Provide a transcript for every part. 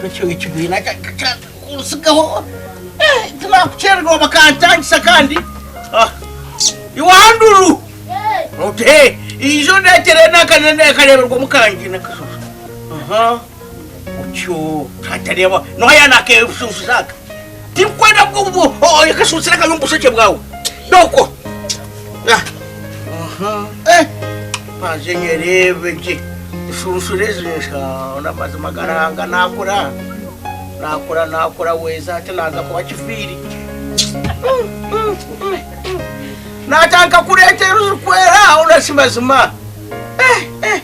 Ekyo ekibiina kunsigaho tinakukyererwa bakantangisa kandi ah, iwanduru ote ijo ndetere nakareberwa mukangi nakashusha aha otyo katareba noya nakeshusha tinkwenda kashusira kari omubushekye bwawe doko ah, aha eh maze nyerebe gye eshunshura ezi nshaona amazima garanga nakura nakura nakura weza ati naza kuba kifiiri natandika kureetera orikwera onasi mazima eh, eh.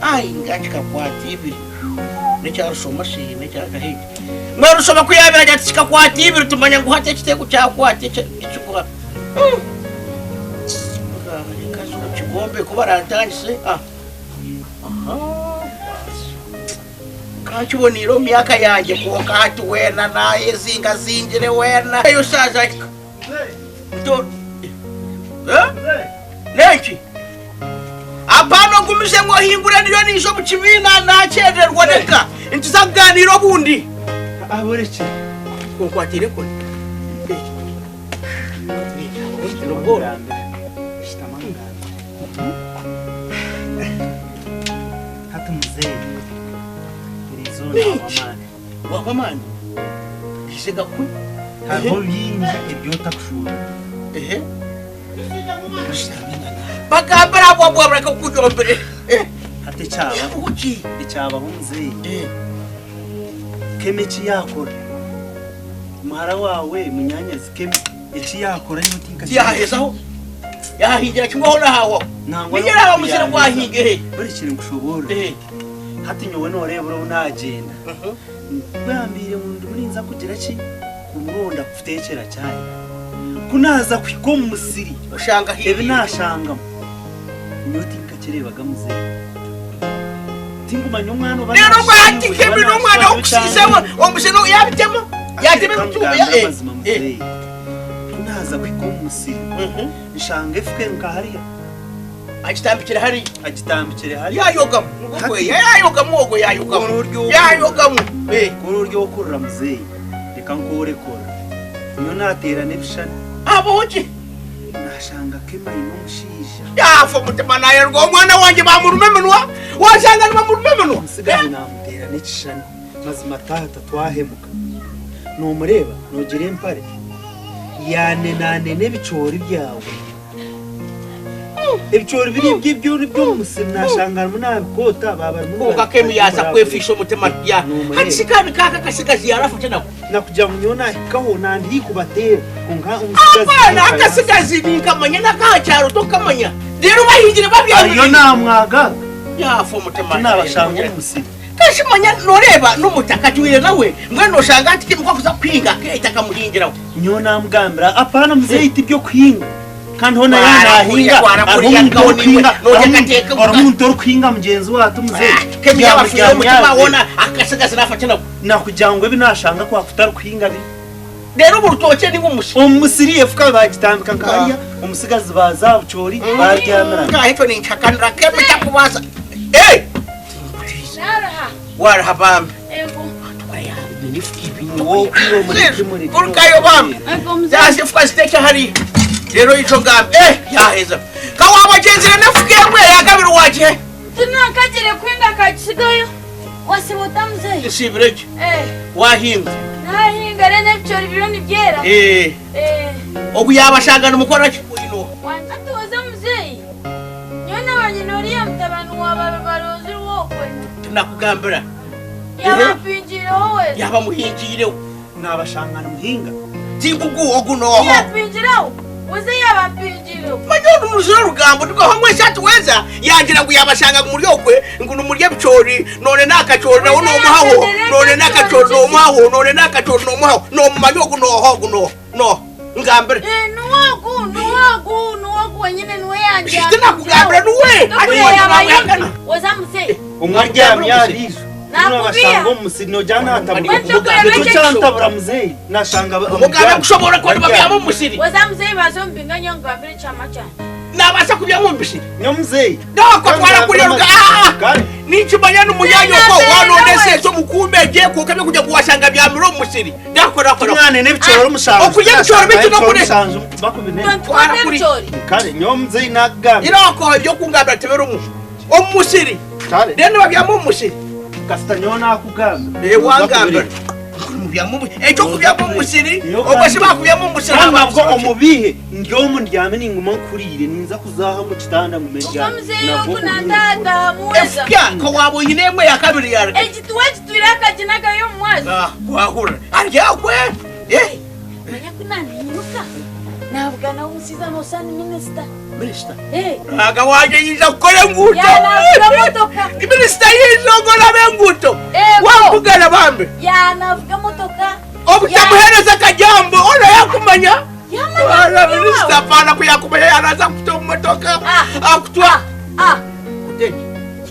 Ai nga kikakwata ibiri nekyarushoma shi nekyakahigi mbwenu rushoma ku yabire agira ati kikakwata ibiri tumanya ngu hati ekitego kyakwata ekiguha kigombe ku barantangise ah. Aha. Kankiboniire omu myaka yangye kwonka hati weena nayezingazingire weena eyo shaaja Nenki? Apaana ogumize ngu ohingure ndiyo ninza omu kibiina nakyerererwa reka nituza kuganiira obundi. Aboreki? Onkwatiire enkoni. Hati muzeeyi, eriizooba naahwa amaani. Wahwa amaani? Gaije gakwe. Hariho bingi ebi otakushuubira. Ehe. Bagambire abo abo bareke kukujombere. Hati ekyabaho, Kuki? ekyabaho muzeeyi, Eh. Kemi eki yaakora, muhara waawe munyaanyazi Kemi eki yaakora nyowe tinkakireeba. Tiyahahezaho. Yahahingira kimwe hoona hahwaho. Nangwa Niyo eraaba musiri gwahinga ehe. Buri kiri nkushoboorore. Eh. Hati nyowe nooreeba obu naagyenda. Bambiire ngu ndimu ninza kugira ki? Kumuronda kuteekyera chai. Ku naaza kuhika omu musiri, Oshanga ebi hihiire. naashangamu nyowe tinkakireebaga muzeeyi. Tinkumanya omwana oba Reero obwo hati naashiisha, Kemi oba n'omwana naashiisha wokusiisa kyangye. omusiri yabitema yatema Reka ebitumba nkugambire eh, amazima eh. muzeeyi. Ku naaza kuhika omu musiri, nshanga efuka eri nka hariya. Agitambikire hariya. Agitambikire hariya. Yayogamu. Hati- Yayogamu ogwo yayogamu. Kora ori okurira. Yayogamu. Eh. Kora ori okurira muzeeyi. Reka nkworekorere. Nyowe naateerana ebishushani. Habaho ki? Naashanga Kemi aine omushaija. Yaafa omutima naayerwa omwana wangye baamuruma eminwa. Waashanga nibamuruma eminwa. Omutsigazi naamuteerana ekishushani. Mazima taata twahemuka. Noomureeba noogira empare yaanenanena ebicoori byawe. Ebicoori biri eby'omu musiri naashanga harimu naabikoota baaba barimu Kwonka Kemi yaaza kwefiisa omutima ya hati shi kandi kaaka akasigazi yaarafa ki nako? Nakugira ngu nyowe naahikaho nandi haihi kubateera kwonka omutsigazi Abaana akasigazi ninkamanya n'ak'aha kyaro tokamanya reero bahingire babyamire. Ariyo naamwagaga. Yaafa omutima. Tinaabashanga omu musiri. Kashi manya noreeba n'omutaka atwire nawe mbwenu noshanga hati Kemi ku akuza kuhinga akeeta akamuhingiraho. Nyowe naamugambira apaana muzeeyi tibyokuhinga. Kandi hoona yaaba naahinga, hariho omuntu orikuhinga, hariho omuntu orikuhinga mugyenzi we ati muzeeyi. Kemi yaaba afiire omutima hoona akasigazi naafa ki nabwo? Nakugira ngu ebi naashanga kwaba kutarikuhinga bi. Reero omu rutookye ninga omu musiri? Omu musiri efuka baagitambika nka hariya, omutsigazi baaza aha bucoori baaryamirana. Ngaaha ekyo ninkihakanira Kemi takubaasa. Eh! Waruha bambi. Kurugayo bambi. Yaza efuka ziteekye hariya. Reero oije ogambe eh yaheza. Ka waaba ogyenzire n'efuka emwe eyakabiri waagiha he? Tinakagire kuhinga kakisigayo. Wasiba ota muzeeyi? Nsiibire gye. Eh. Waahinga? Naahinga reero n'ebicoori biriyo nibyera. Eh. Eh. Ogu yaabashanga nimukora ki? Atuuze muzeeyi. Nyowe na nyina oriya mutabani wa Barozirwe okwe. Tinakugambira. Yaaba ampingiireho we. Yaaba amuhingiireho. Naabashanga nimuhinga. Tingugu ogu n'oha? Yampingireho. Muzeeyi yaaba ampingire. Manya oru muruzire orugambo nirwo hamwe eshati weeza yangira ngu yabashanga ngu muri okwe ngu nimurya ebicoori noone n'akacoori nawe nomuhaho noone n'akacoori nomuhaho noone n'akacoori nomuhaho nomumanya ogu nooha ogu nooha nooha ngambira. Eh, niwe ogu niwe ogu niwe ogu wenyine niwe yangira. Tinakugambira niwe hati waija namwehakana. Woza muzeeyi. Omwe aryami aha riijo. Nakubiha. Nabashanga omu musiri nogira natabura. Mbwenu tokureba Nikyo ekyo kyantabura muzeeyi nashanga Omugambe kushoboora ku nibabyama omu musiri. Woza muzeeyi banza ombinge nyowe nkugambire ekyama kyangye. Nabaasa kubyama omu musiri. Nyowe muzeeyi. Ndakwa twara kuriya ruga ah! Kare. Ninkimanya ni munyanyoko waronda esente omukuume gye kwonka ebyokurya ngu washanga byamire omu musiri. Ndakora kora. Tumwane n'ebicoori omushanju. Okurya ebicoori beitu n'okure. Omushanju bakubine. Twara Tontukunda kuri. ebicoori. Kare nyowe muzeeyi nakugambira. Iroko ebyokungambira tibirimu. Omu musiri. Kare. Then nibabyama omu musiri. Kasita nyowe nakugambira. Eh, wangambira. Mubyama omu ekyokubyama omu musiri obwo shi bakubyama omu musiri. Kandi nabwo omubihe ndi omu ndyame ninguma nkuriire ninza kuzaaha omu kitanda ngume Ubwo ndyame. muzeeyi Nabwo ogu omubihe. nataata muweza. Efupya nka waaba oine emwe ya kabiri yaruga. Ekituwa kitwire akaginagayo omu mwazi. Ah, wahurira. Ari akwe. Eh. Manya ku naninyimuka nabugana omusaiza noshusha ni minisita. Minisita. Eh. Ruhanga wangye yaija kukora enguuto. Yanavuga motoka. Minisita yaija ogoraba enguuto. Ego. Wambugana bambe. Yanavuga motoka. Obutamuheereza akajambo ona yakumanya. Yamanya Ora kunywa. minisita apaana ku yakumanya yaraza kukuta omu motoka. Ah. Akutwa. Ah, Oteeki.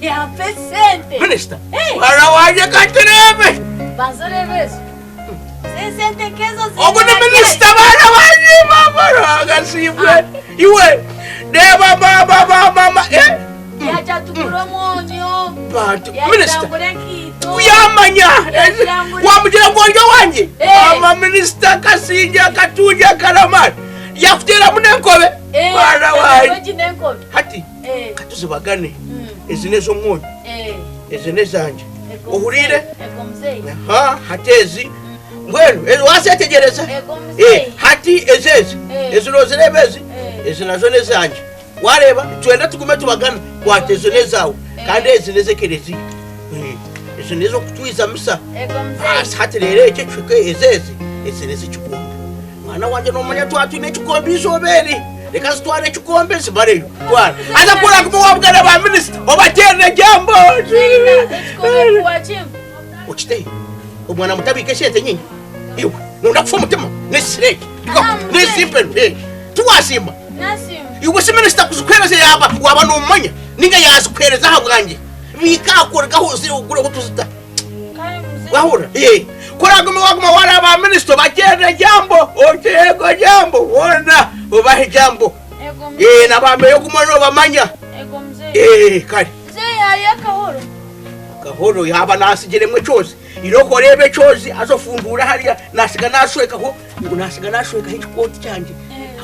yampa esente. Minisita. Eh. Mwana wangye katureebe. Banza oreebe ezo. Ogu ni minisita baana bangye mama Ruhanga asiimwe iwe reeba mama mama mama eh Bantu minisita kuyamanya wamugira ngu ori owangye mama minisita Kasingye Katungi Karamani yakuteeramu n'enkobe mwana wangye hati katuzibagane ezi n'ez'omwonyo Ezi n'ezangye. Ohuriire? Aha, hati ezi mbwenu ezi wazetegyereza? Eh, hati ezi ezi ezi nozireeba ezi? Ezi nazo n'ezangye. Wareeba? Twenda tugume tubagane. Kwata ezo n'ezaawe kandi ezi n'ez'ekereziya. Eh, ezi n'ez'okutwiza misa. Baasi hati reero eki ekihika ezi ezi ezi n'ez'ekikombe. Mwana wangye noomanya twaba twine ekikombe eizooba eri. Reka nzitware ekikombe nzimareyo. Twara. Haza ku oraagume waabugana ba minisita obateerere jambo. Okiteire. Omwana muto abiika esente nyingi. Iwe noyenda kufa omutima n'esisira egi. N'ezi mpenu. Eh, Tiwaasiima? Iwe shi minisita kuzikuheereza yaaba waaba noomumanya nainga yaazikuheereza ahabwangye. Biika aha kuruga ahu ziri ogure ahu tuzita. Wahurira? Ee. Ku oragume waguma waraba ba minisita obateerere jambo, oti ego jambo, boona obahe jambo. Ee, na ba meya ogume nobamanya. Ee, kare. Akahoro yaaba naatsigiremu ekyozi, irooko oreebe ekyozi haza ofunduure hariya naatsiga naashwekaho, ngu naatsiga naashwekaho ekikooti kyangye.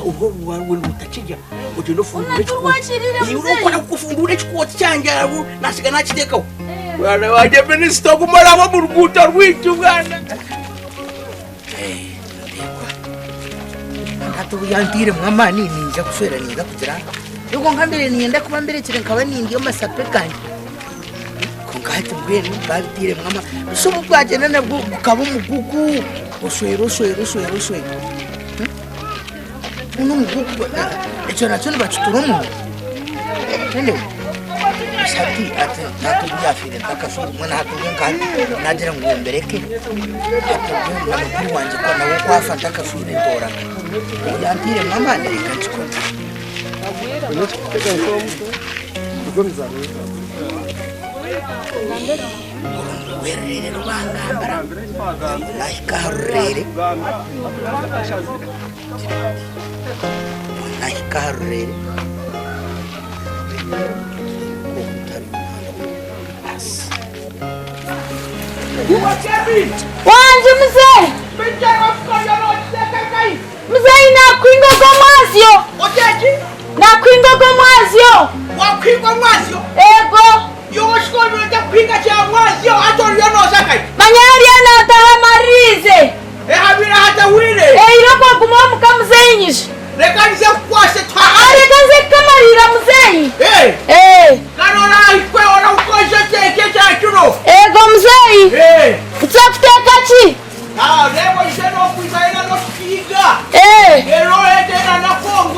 Oruho rwawe rutakirya, ogyende ofunduure ekikooti. Irooko ofunduure ekikooti kyangye aho naatsiga naakiteekaho. Mwana wangye minisita ogume oraba omu ruguuto rwaitu mwana. Hati obu yanteiremu amaani niinyija kushwera ninza kugira nka. Kwonka mbere niinyenda kuba mberekire nkaba nindya amasape gangye. Kwonka hati mbwenu babiteiremu amaani. Busha obu bwagyenda nabwo gukaba omugugu, oshwera oshwera oshwera oshwera. Mbwenu omugugu ekyo nakyo nibakitura omunwa? Anyway, hati hati taata obu yaafiire ntakashwirwe mbwenu hati obwe nka hati naagira ngu mbireke hati obwe na mukuru wangye nawe ku afa ntakashwirwe ntoora nka? Obu yanteiremu amaani reka nkikore. Orurere rubangambira nahika aha rurere nahika aha rurere Wangi muzeeyi. Muzeeyi nakwinga ogwo omwazyo. Nakwinga ogwo omwazyo. Wakwinga omwazyo? Ego. Iwe oshukobire ota kuhinga kyamwazyo hati oriyo noza nkahi? Manya hariya nataha amaririize. Ehabire hatahwire. Eira okwo guma omuka muzeeyi nyija. Reka nze kukwase tuha. Aa reka nze kukamarira muzeeyi. Eh. Eh. Kandi orahikwe orahukoze oteeke ekyakiro. Ego muzeeyi. Eh. Nituza kuteeka ki? Ah, reeba oije n'okwija hena n'okukihiga. Eh. Reero oreete hena n'akongo.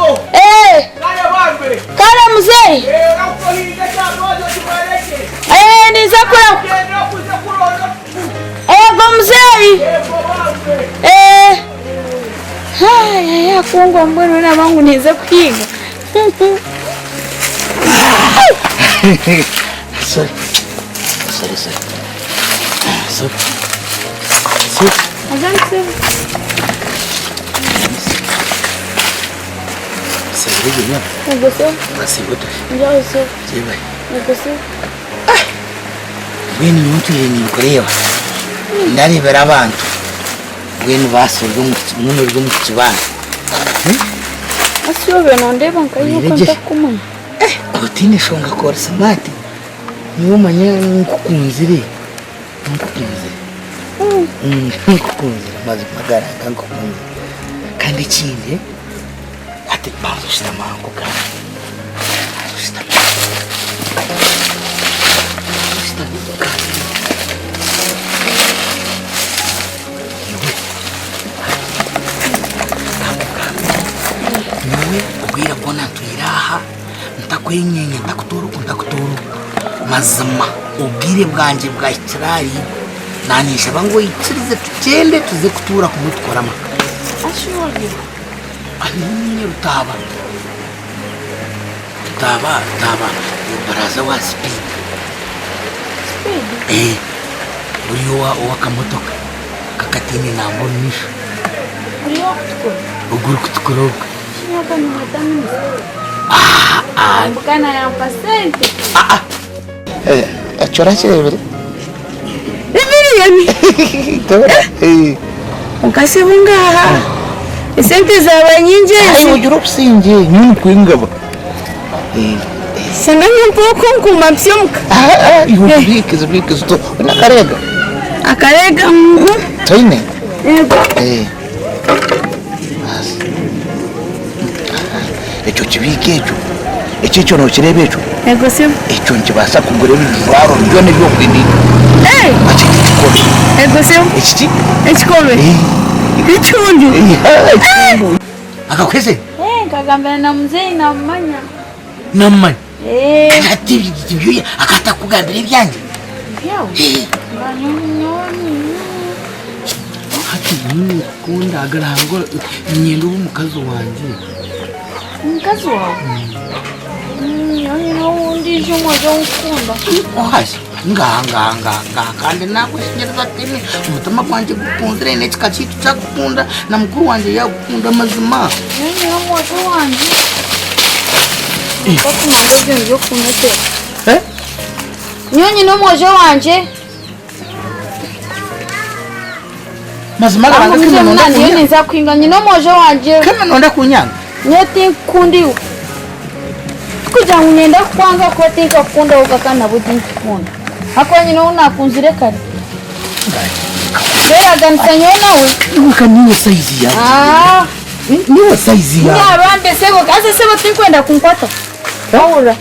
Yakungwa mbwenu naba ngu ninza kuhiiga. Sorry. Sorry, sorry. Sorry. Sorry. Asante sebo. Sorry, Junior. Yego sebo. Basibuta. Njyaho sebo. Kibaye. Yego sebo. Mbwenu nyowe ntwire ninkureeba. Ndareebera abantu. Mbwenu baasi ori omu mbwenu ori omu kibanja. Asi obe nondeeba nka iwe oku ntakukumanya. Otiine nshonga ku ori simaati, niiwe omanya nkukunzire, nkukunzire. Nkukunzire mazima garanga nkukunzire. Kandi ekindi, hati banza oshutame aha nkugambire. Banza oshutame. Oshutame nkugambire. Nyowe nyowe obwire bwona ntwire aha ntakwenyenya ntakutoora oku ntakutoora oku mazima obwire bwangye bwahikire ahari iwe naninshaba ngu oikirize tugyende tuze kutuura kumwe tukore amaka. Niinye Rutaaba Rutaaba Rutaaba baraza wa sipiidi. Speed? Ori ow'akamotoka kakataine namba omu maisho. Ori ow'okutukura? Ogwo orikutukura ogwe. Shinyoka nimweta minisita. Mbugana yampa sente. Ekyo orakireebire? Emiliyoni! Kwonka sebo ngaha esente zaaba nyingi ezi. Ogira obusingye nyowe nikwengaba. Shanga nimpa okunkuuma mpitsye omuka. Iwe zibiike zibiike oine akareega? Akareega Toine? Yego. Ekyo kibiike ekyo, ekyo ekyo nokireeba ekyo? Yego sebo. Ekyo nikibaasa kugura ebijwaro byona ebi okwenda. Bakyeta ekikobe. Yego sebo. Ekiki? Ekikobe. Ekihundu. Ekihundu. Akakuha esente? Nkagambira na muzeeyi namumanya. Namumanya? Kandi hati ebyo akaba atakukugambira ebyangye? Ebyawe? Hati ninkukunda ruhanga niinyenda obe omukazi wangye. Omukazi waawe? Nyowe nyine ondiijo omwojo ou nkukunda. Ohazi? Ngaha ngaha ngaha ngaha kandi nakweshengyereza Temi omutima gwangye gukunzire n'ekika kyaitu kyakukunda na mukuru wangye yakukunda mazima. Nyowe nyine omwojo wangye. Okumanya ebyo nibyo Eh? Nyowe nyine omwojo wangye. Mazima garanga Kemi nonda kunyanga. Ninza kuhinga nyine omwojo wangye. Kemi nonda kunyanga. Nyowe tinkukunda iwe. Tikugira ngu niinyenda kukwanga ahakuba tinkakukunda kwonka kandi nabwo tinkukunda. Ahakuba nyine ou naakunzire kare. Tweraganisa nyowe nawe. Iwe ka niiwe sayizi yangye. Ah. Niiwe sayizi yangye. Nyabambe sebo, haza sebo tinkwenda kunkwata. Wahurira?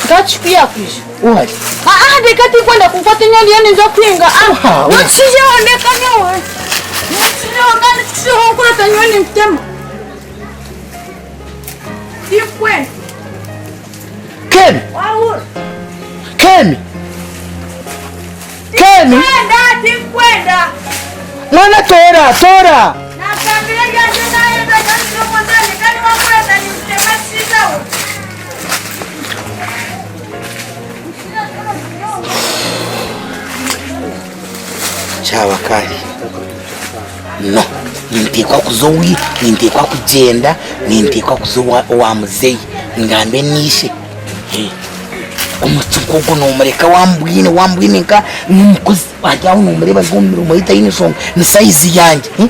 Nkakikuya yakwija. Ohahi? Ah, ndeka tinkwenda kunkwata nyowe ndiyo ninza kuhinga. Ah, Oha, oha. Nokishijeho ndeka nyowe. Nokishijeho kandi tikishijeho nkurata nyowe ninkutema. Tinkwenda. Kemi! Wahurira? Kemi! Kemi! Tinkwenda, tinkwenda. Mwana tora, tora! Nagambira ebyangye nayenda kandi n'omuzani kandi wakurata ninkutema kishijeho. Kyabakari no ninteekwa kuza owi ninteekwa kugyenda ninteekwa kuza owa owa muzeyi ngambe n'ishe Eh, omuti nk'ogwo nomureka wambwine wambwine nka n'omukozi ari aho nomureeba ari omu mirimo ye taine nshonga ni sayizi yangye eh.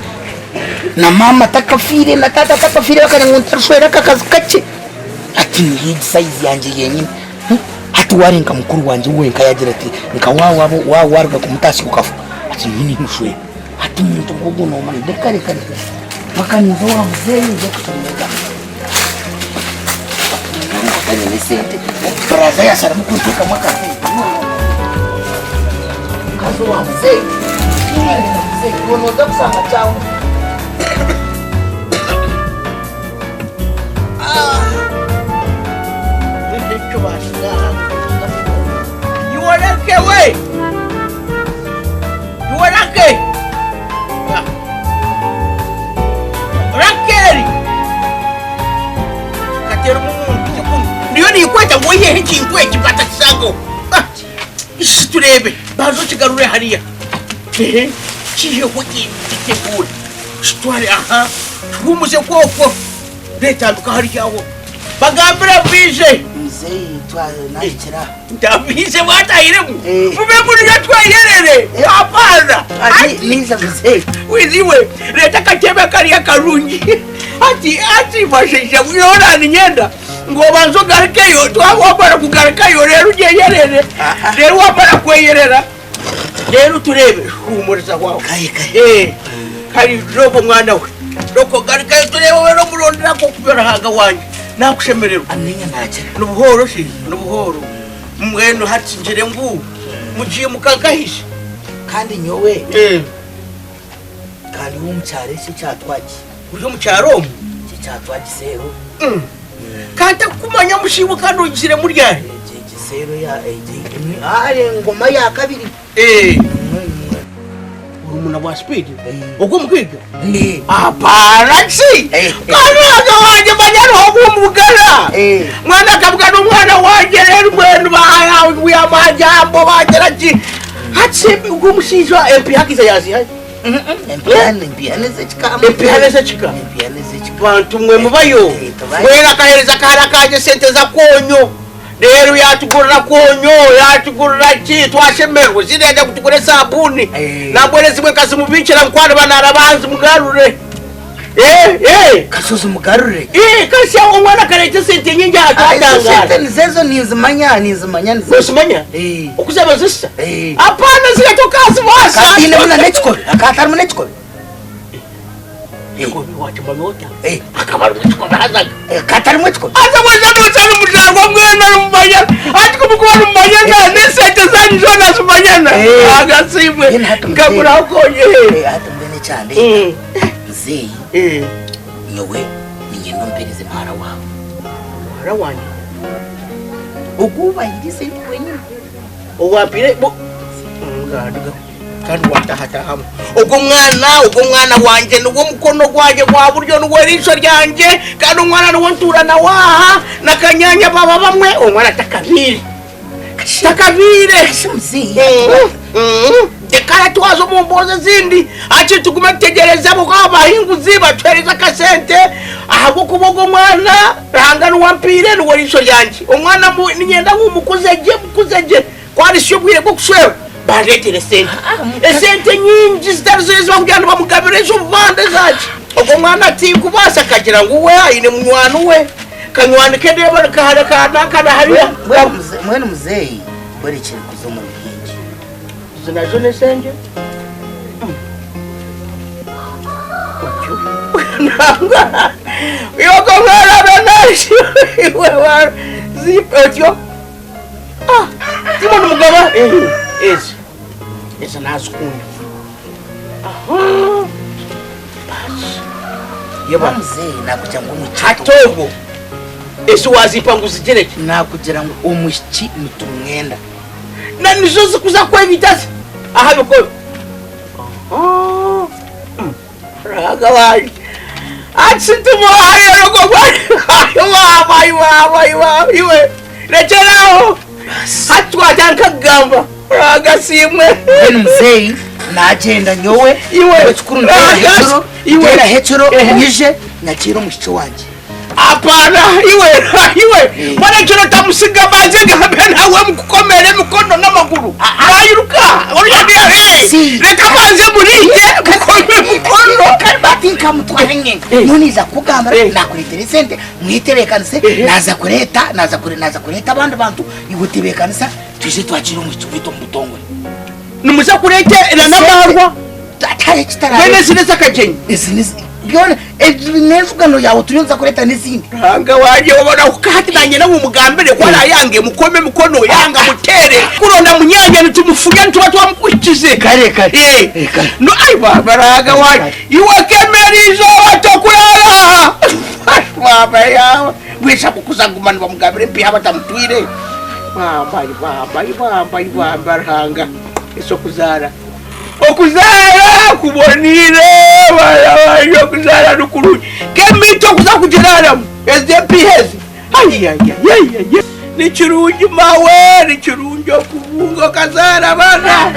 Na maama takafiire na taata takafiire bakagira ngu ntarishwera aka kazi kakye hati niyo egi sayizi yangye yenyine. Hati waari nka mukuru wangye wenka yaagira ati nka waaba waaruga kumutaasya okafa ati nyowe ninkushwera. Hati omuntu nk'ogwo noomanya reka reka reka mpaka ninza owa muzeeyi nze kushomesa. Mpaka nyine esente baraza yaasharamu kunteekamu akasente. Nkaza owa muzeeyi iwe nooza kushanga kyahwa. Iwe reke we! Iwe reke! Rakeri! ngu oiheho ekintu eki batakishangaho. Ah, ishi tureebe, banza okigarure hariya. Ehe, kiiheho kiteguure, kitware aha, kihuumuze kwokwo, reetambika hariya aho. Bagambire baije. Muzeeyi nahikira. Ndabize mwatahiremu. Eh. Mube muriyo tweyerere. Hapana. Niza muzeeyi. Wiziwe leta akatebe kariya karungi. Ati ati bashaija bwihora ninyenda ngu obanze ogarukeyo twaba wamara kugarukayo rero ugyeyerere. Rero wamara kweyerera rero turebe humuriza wawe. Kaye kaye. Eh, kari roko mwana we. Roko garukayo turebe rero muronderako kubera haga wanje. Nakushemererwa. Amenya nakira. Nubuhoro shi nubuhoro mbwenu hati ngire ngu mugiye mukankahisha Kandi nyowe Eh, kandi wo mukyaro eki kyatwaki. uri omu kyaro omu Eki kyatwagiseero. kandi takukumanya mushiibwe kandi ogizire muryari Egi giseero ya egi ari engoma ya kabiri. Eh, urumuna wa speed ogwo mukwiga Eh. aparaki Eh. kanaka wanje manyariho kumugara Eh. mwana akavuga n'omwana wanje rero mbwenu bayamajambo bagira ki hati ogwo omushaija empiha kiza yazihayo Empihane empihane z'ekika. Empihane z'ekika? Empihane z'ekika. Bantu mwe mubayo Eh, tubayo. mbwenu akahereza akahara kanje sente za konyo rero yatugurira konyo yatugurira ki twashemerwa zirenda kutugura esabuni Eh. nambwene zimwe nkazimubikira nkwani banarabanzi mugarure Eh, eh. Kasozi mugarure. Eh, kasha omwana akareta esente nyingi Izo sente atangara nizezo nizimanya nizimanya nizezo. osimanya Eh. okuzaba zisa Eh. apana ziretoka zibasa Katine muna n'ekikobe. Akatarimu n'ekikobe. Ekikobe wakimanya ota Eh. akaba ari ekikobe hazaga Eh, Katarimu ekikobe. aza mweza nosa nomuzarwa mwena nomumanyana ati kumukuba nomumanyana nesente zanyu zona zimanyana Eh. agasimwe Yena hati muzeeyi. nkaguraho konye Eh, hati mbwene ekyande. Muzeeyi nyowe ninyenda ompereze muhara waawe. muhara wanje Ogwubahirize ndi wenyine. owampire ngaduga kandi watahatahamu ogwo mwana ogwo mwana wanje nigwo mukono gwange gwa buryo nigwo riisho ryanje kandi omwana niwo ntuura nawe aha nakanyanya baba bamwe omwana takabiire takabiire Kashe muzeeyi. Tekara twaza omu mboozi ezindi akiri tugume tutegereze abo abahinguzi batuhereze akasente ahabw'okuba ogwo mwana Ruhanga niwe ampiire niwe riisho ryangye omwana niinyenda ngu mukuze gye mukuze gye kwarihitsya obwire bw'okushwerwa bandeetere esente esente nyingi zitari zo ezi barikugira nibamugabira ez'obubanda ezaki ogwo mwana atinkubaasa akagira ngu we aine munywani we kanywani ke ndeeba nikahare kanaka hariya Mbwenu muzeeyi werekere kuza omu bingi. Izi nazo n'esente nangwa yoko mwana benashi otyo timoni mugaba ezi ezi nazikunda aha basi yeba Muzeeyi nakugira ngu omwishiki. hatogo ezi wazipa ngu zigyereke Nakugira ngu omwishiki nitumwenda. Na nizo zikuza kwebitazi aha bikoro raga wange atitumuhayorogogwaiwaiwaiwaiwe rekeraho hati twatandika kugamba ragasimwe. Mbwenu muzeeyi nagyenda nyowe. Iwe. Ekikuru nteera Ragas- hekiro. Iwe. Nteera hekiro Ehe. nyije nyakiire omwishiki wangye. Apana iwe iwe mwana kino tamusiga banze gambe nawe mukukomera emikono n'amaguru wayiruka orya Si. reka banze murinde mukome mukono. Kandi batinkamutwara nyenga. Eh. Noniza kugamba Eh. nakureetera esente mwitebeekanise Eh. naza kureeta naza kure naza kureeta abandi bantu iwe tebeekanisa twije twakiire omwishiki waitu omu butongore. Nimuza kureetera n'amarwa Atari ekitarare. mwene zine z'akagyenyi. Ezi nizi byona ezi n'enjugano yawe turiyo nza kureeta n'ezindi. Ruhanga wanje obona kukati nanye nawe umugambire ko arayange mukome mukono yanga mutere kuronda munyanya nitumufunya nituba twamukukize. Kare kare. Eh. Eh, kare. No ai baba Ruhanga wanje iwe kemerizo watokurara baba yawe bwisha kukuza guma nibamugambire mpiha batamutwire bamba bamba bamba bamba Ruhanga eso kuzaara okuzaara kubonire bana banje okuzaara nikurungi kemito okuza kugiraramu ezi empiha ezi ayayayayaya. Ni kirungi mawe, ni kirungi okubunga okazaara abaana.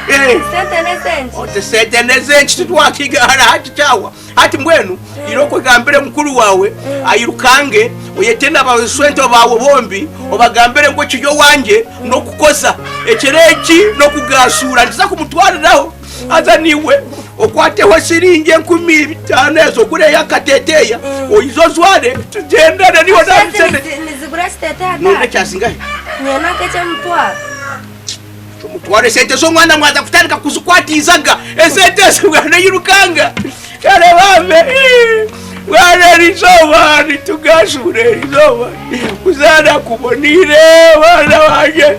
Eh. Sente n'ezenki? Oti sente n'ezenki titwakigaara hati kyawa. Hati mbwenu ira okugambire mukuru wawe ayirukange oyete na baswento bawe bombi obagambire ngu ekiri owangye n'okukoza ekiro eki n'okugasuura nituza kumutwariraho haza niiwe okwateho siringi 5000 ezo ogureyo akateteeya oize ojware tugyendane niiwe Sente nabisene nizigura kiteteeya nonde taata? kyasingahe Nyine nk'eky'omutwaro. Mutware esente z'omwana mwaza kutandika kuzikwatiizaga esente ezi mwana yirukanga kare bambe mwana erizooba nitugashuura erizooba kuzaara kuboniire baana bangye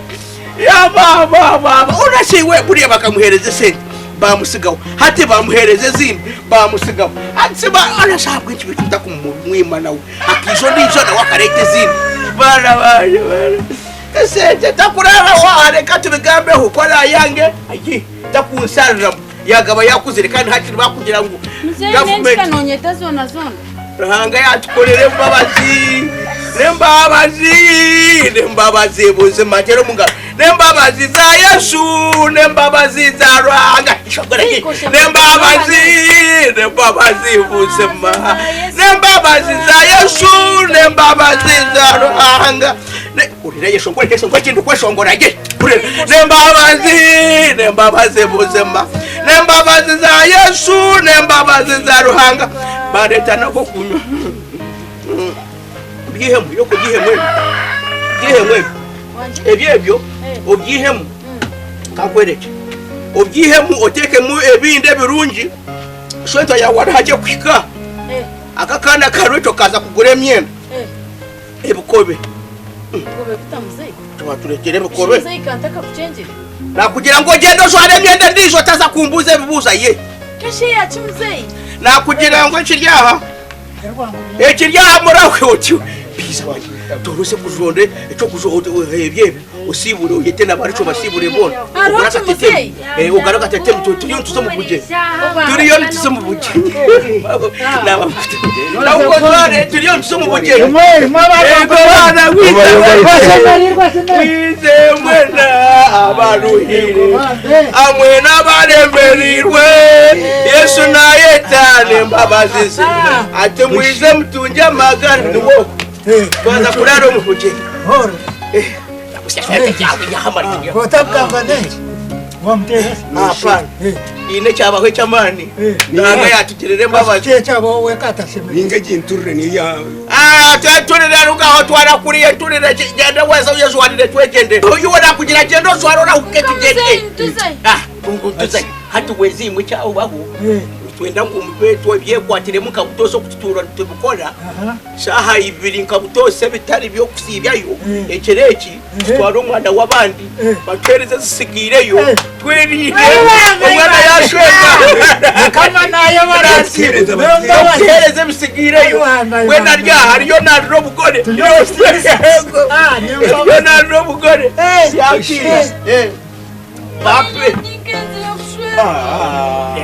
yababababa onasiiwe buriya bakamuheereza esente bamusigaho hati bamuheereza ezindi bamusigaho hati onasi ahabw'enki beitu mutakumwima nawe akaija ondiijo nawe akareeta ezindi baana bangye baana Esente takurara waha reka tubigambeho ku arayange ayi takunsariramu yagaba yakuzire kandi hakiri bakugira ngu Muzeeyi gavumenti n'enki nonyeta zoona zoona? Ruhanga yatukorera embabazi n'embabazi n'embabazi buzima tera omu ngaro n'embabazi za Yesu n'embabazi za Ruhanga Ishongora ki? n'embabazi n'embabazi buzima n'embabazi za Yesu n'embabazi za Ruhanga Ne- Hurira yeshongora yeshongora ekindi kweshongora gye Hurira. N'embabazi n'embabazi buzima n'embabazi za Yesu n'embabazi za Ruhanga bareta nako kunywa byihemu yoko byihemu ebyo byihemu ebyo ebyo ebyo obyihemu kankwereke obyihemu otekemu ebindi ebirungi shweta yawe arihakye kuhika aka kaana karwekyo kaza kugura emyenda Ebikobe. Ebikobe bita muzeyi? Twaturekyera ebikobe. Muzeyi kanta akakukyengire. Nakugira ngu ogyende ojware emyenda endiijo otaza kumbuuza ebibuuzo aye. Keshe yaki muzeyi? Nakugira ngu ekiri aha ekiri aha murahwe oti biiza wangye torose kujonda ekyokujonda ebyo ebyo osiibure oyete n'abarikyo basiibure boona. Hariho Ogure ki akatetemu. muzeyi? Eh, ogure akatetemu turiyo nituza omu bugyenyi. Turiyo nituza omu bugyenyi. Naba Nabwo tware turiyo nituza omu bugyenyi. Ego baana mwize mwena abaruhire amwe n'abaremereirwe Yesu nayeta n'embabazi ze ati mwize mutungye amagara niwo twaza kurara omu bugyenyi. Hapana. Ine ekyabaho eky'amaani. Ruhanga yatugirira embabazi. Ninga egi nturire niyo ya Ah, tweturire rugaho twarakuriye nturire genda weza uyejwarire twegyendere. Oyu warakugira genda ojware orahuke tugyende. Ah, tuze. Hati weziimwe ekyabaho. Twenda ngu mube twebyekwatiremu nka butoosha oku tutuura nitubikora. Shaaha ibiri nka butoosha ebitari by'okusiibyayo, ekiro eki tutware omwana w'abandi batuheereze ezitsigaireyo tweriire omwana yaashwerwa. Tuheereze ebitsigaireyo mbwenu ari aha ariyo naarira obugore ariyo naarira obugore yakiira. Bape.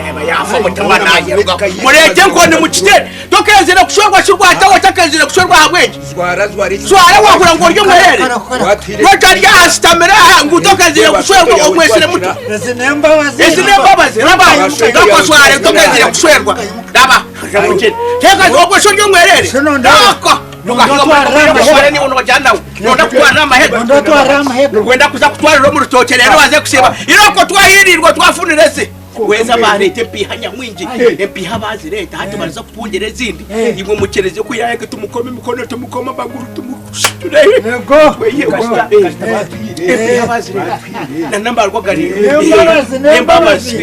Reba yafa omutima nayeruga. Mureete enkoni mukitere. Tokenzire kushwerwa kirwata otakenzire kushwerwa ahabw'enki? Jwara jwara eki. Jwara wahura ngu ori omwereere. Watwire. Rwaki ari aha asitamire aha ngu tokenzire kushwerwa omwesire muto. Ezi n'embabazi. Ezi n'embabazi. Raba raba jwara tokenzire kushwerwa. Raba. Teka obwo shi ori omwereere. Raka. Wenda kuza kutwarira omu rutookye reero baze kusiiba iroko twahirirwa twafunira ezi weza bareeta empiiha nyamwingi empiiha bazireeta hati bariza kutwongyera ezindi imwe mukyereze kuyayege tumukome emikono tumukome amaguru tumushitureyo empiiha bazireeta nanambarwa gari embabazi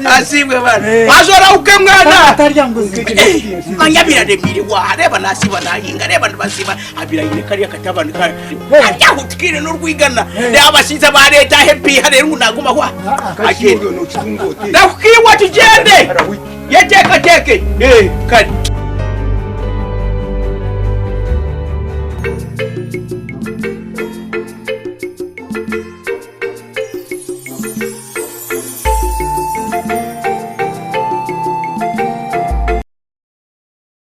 asiibwe bana wazorahuke mwana manya biraremire wareba nasiba nahinga reba nibasiba abirayine kariya katabani kari aryahutikire n'urwigana reba abashiza bareta aho empiiha rero ngu nagumaho agende Nokitunga ote. nakukiwa tugyende yeteekateeke kare.